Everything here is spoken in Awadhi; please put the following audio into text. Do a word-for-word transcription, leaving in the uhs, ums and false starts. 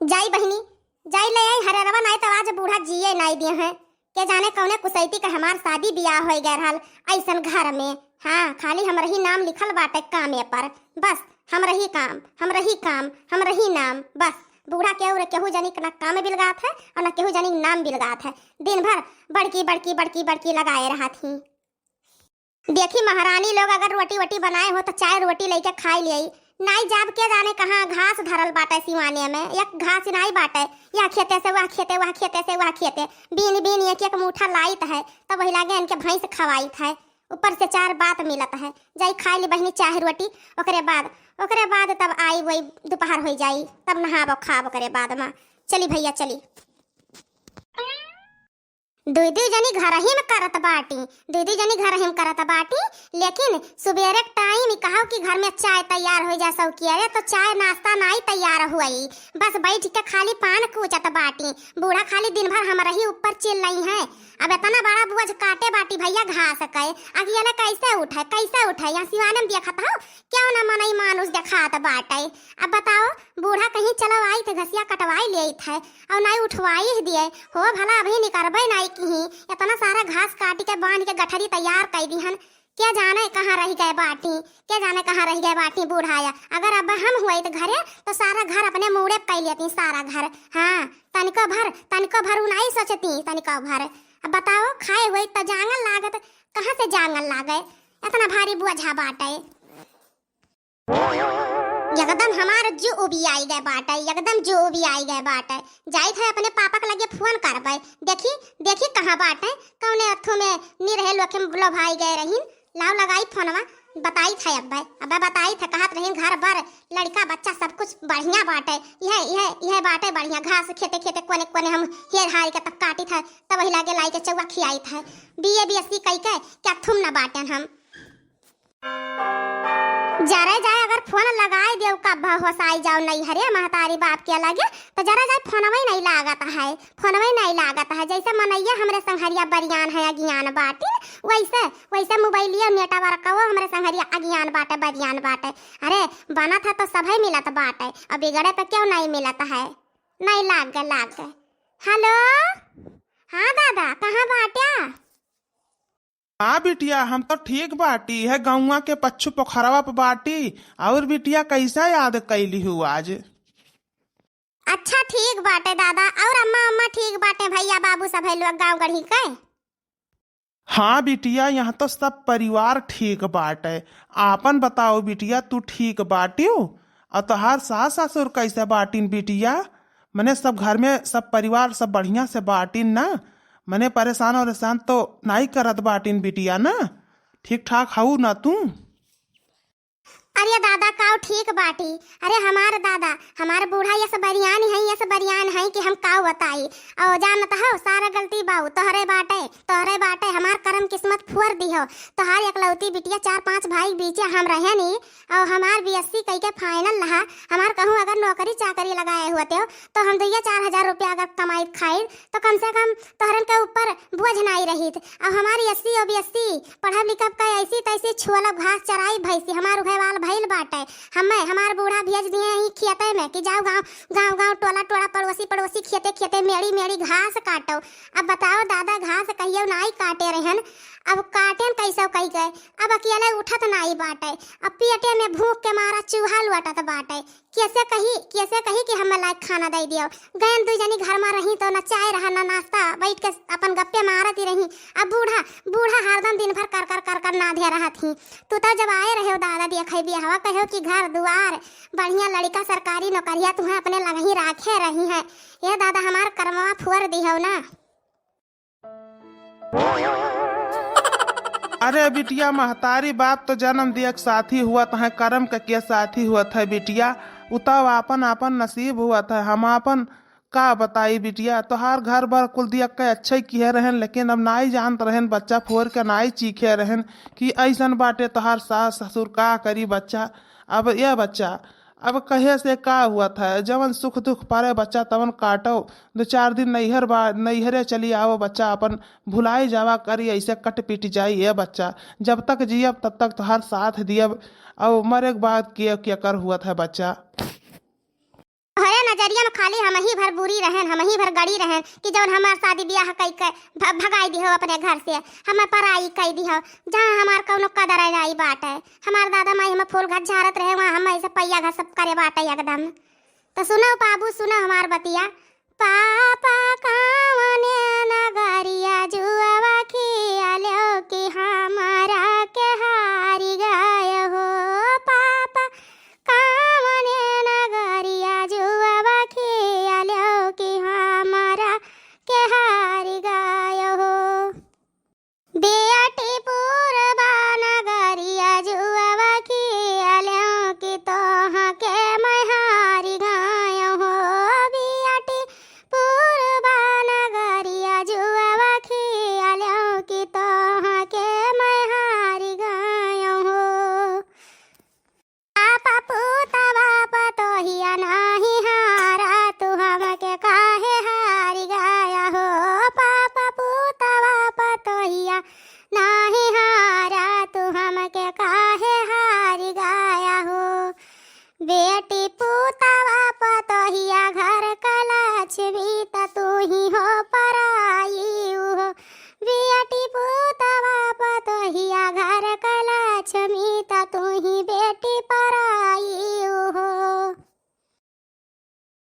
जाई बहिनी, जाई ले आई हरेरवा, नाई तो आज बूढ़ा जिए नाई दिए हैं। के जाने कौने कुसैती का हमार शादी बियाह होई गए रहल ऐसन घर में। हाँ, खाली हमरही नाम लिखल बाटे कामे पर, बस हमरही काम, हमरही काम, हमरही नाम, बस। बूढ़ा के और केहू जानी ना काम बिलगात है और ना केहू जानी नाम बिलगात है। दिन भर बड़की, बड़की, बड़की, बड़की लगाए रहत ही। देखी महारानी लोग अगर रोटी वोटी बनाए हो तो चार रोटी लेके खाई लियाई। नाई जाब के जाने कहाँ घास धरल बाटे सिवाने में, एक घास नाई बाटे। यह खेते से वह खेते, वह खेते से वह खेते, बीन बीन एक एक मुठा लाइत है, तब वही लागे इनके भैंस खवाइत है। ऊपर से चार बात मिलत है, जाई खाई ली बहिनी चार रोटी, ओकरे बाद, ओकरे बाद तब आई वही दोपहर हो जाई, तब नहाब खाब ओकरे बाद में। चली भैया चली। दुई दुई जनी घरही में करत बाटी, दुई दुई जनी घरही में करत बाटी, लेकिन सुबेरे के टाइम ई कहो कि घर में चाय तैयार हो जा सौकिया रे, तो चाय नाश्ता नाई तैयार हुई, बस बैठ के खाली पान कूचत बाटी। बूढ़ा खाली दिन भर हमरही ऊपर चिल्लई है। अब इतना बड़ा बोझ काटे बाटी भैया घास के, अगियाले कैसे उठे, कैसे उठे? यहाँ सिवाने में देखत हो, क्यों ना मनई मानुष देखात बाटे। अब बताओ, बूढ़ा कहीं चलो आई थे घसिया कटवाई ले थे, और नाई उठवाई ही दिए हो, भला अभी निकरबे नाई किहीं, इतना सारा घास काट के बांध के गठरी तैयार कर दिहन। के जाने कहाँ रह गए बाटी, के जाने कहाँ रह गए बाटी बूढ़ाया। अगर अब हम हुए तो घरे तो सारा घर अपने मूड़े कर लेती, सारा घर। हाँ, तनिको भर, तनिको भर उ नाई सोचती, तनिको भर। अब बताओ, खाए हुए तो जांगल लागत, कहाँ से जांगल लागे? इतना भारी बोझा बाटे। एकदम हमार जू उबियाई गए बाटे, एकदम जू उबियाई गए बाटे। जाइत है अपने पापा के लगे फोन करबे, देखी, देखी कहाँ बाटे, कौने अथू में निरहे लोखे में लोभाई गए रहीन। लाओ लगाई फोनवा, बताई थे अब्बे, अब्बे बताई थे, कहत रहीन घर बर लड़का बच्चा सब कुछ बढ़िया बाटे, यह, यह, यह बाटे बढ़िया। घास खेते खेते कोने कोने हम हेर हार के तब काटी थे, तब वही लागे लाई के चौवा खियाई थे। बीए बीएससी कई के क्या थुम ना बाटे हम। जरे जाए अगर फोन लगाए देव कब होसाई जाओ नैहरे महतारी बाप के लगे, तो जरे जाए फोनवे नहीं लागत है, फोनवे नहीं लागत है। जैसे मनैया हमरे संघरिया बरियान है अज्ञान बाटिन, वैसे, वैसे मोबाइलिया नेटवर्कवो हमरे संघरिया अज्ञान बाटे, बरियान बाटे। अरे बनत है तो सभे मिलत बाटे, अब बिगड़े पे क्यों नहीं मिलत है? नहीं लाग गए, लाग गए। हेलो, हाँ दादा, कहाँ बाट्या? हाँ बिटिया, हम तो ठीक बाटी है, गौवा के पच्छु पोखरवा पे बाटी। और बिटिया, कैसा याद कैली हूँ आज? अच्छा ठीक बाटे दादा, और अम्मा अम्मा ठीक बाटे, भैया बाबू सभे लोग गाँव गढ़ी के? हाँ बिटिया, यहाँ तो सब परिवार ठीक बाटे। आपन बताओ बिटिया, तू ठीक बाटियो? और तोहार सास ससुर कैसे बाटिन बिटिया? मने सब घर में सब परिवार सब बढ़िया से बाटिन ना? मने परेशान वरेशान तो नाई करत बाटिन बिटिया ना? ठीक ठाक हऊ ना तू? अरे दादा, काऊ ठीक बाटी? अरे हमार दादा, हमार बूढ़ा यस बरियान है, यस बरियान है कि हम काऊ बताई। और जानत हो, सारा गलती बाऊ तोहरे बाटे, तोहरे बाटे। हमार करम किस्मत फोर दिहो। तोहार एकलौती बिटिया, चार पांच भाई के बीचे हम रहे नी, और हमार बीएससी कई के फाइनल रहा। हमार कहूँ अगर नौकरी चाकरी लगाए होते हो, तो हम दुइया चार हजार रुपया अगर कमाई खाई, तो कम से कम तोहरन के ऊपर बोझ नाई रहित। अब हमारी एससी ओबीसी पढ़ब लिखब का ऐसी तैसी छुअलब घास चराई भैंसी, हमार उहे वाल भइल बाटे। हमें हमार बूढ़ा भेज दिए हैं खेते में कि जाओ गाँव गाँव गाँव, टोला टोला, पड़ोसी पड़ोसी, खेते खेते, मेड़ी मेड़ी घास काटो। अब बताओ दादा, घास कहियो नाई काटे रहन, अब काटेन कैसे कही गए? अब अकेले उठत नाई बाटे, अब पेटे में भूख के मारा चूहा लुटत बाटे। कैसे कही, कैसे कही कि हमें लायक खाना दे दियो? गयन दुई जनी घर में रही तो ना चाय रहा ना नाश्ता, बैठ के अपन गप्पे मारत ही रही। अब बूढ़ा, बूढ़ा हरदम दिन भर कर कर कर कर नाधे रहत ही। तू तो जब आए रहे हो दादा, देखे बियाहवा कहो कि घर दुआर बढ़िया, लड़का सरकारी नौकरिया तुम्हें अपने लगही राखे रही है। ये दादा हमार करमवा फुअर दिहो ना। अरे बिटिया, महतारी बाप तो जन्म दिया के साथी हुआ तो है, करम के, के साथी हुआ था बिटिया। उताव आपन आपन नसीब हुआ था। हम आपन का बताई बिटिया, तोहार घर बर कुल दिया के अच्छे किहे रहन, लेकिन अब नाई जानत रहन, बच्चा फोर के नाई चीखे रहन कि ऐसन बाटे तोहार सास ससुर, का करी बच्चा। अब ये बच्चा, अब कहे से का हुआ था, जवन सुख दुख पारे बच्चा तवन काटो। दो चार दिन नैहर बा, नैहरे चली आवो बच्चा, अपन भुलाई जावा करी, ऐसे कट पिट जाई ये बच्चा। जब तक जियब तब तक तोहार साथ दियब, और मरे के बाद के, के कर हुआ था बच्चा। है तोरे नजरिया में खाली हमही भर बुरी रहेन, हमही भर गड़ी रहेन कि जौन हमार शादी बियाह कई के भ-, भगाई दिहो अपने घर से, हमें पराई कई दिहो, जहाँ हमार कौनो कदर नाई बाटे। हमार दादा माई हमें फूल घास झारत रहे, वहाँ हम ऐसे पैया घास सब करे बाटे एकदम। तो सुनो बाबू, सुनो हमार बतिया। पापा कवने नगरिया जुआवा खियालो कि हमार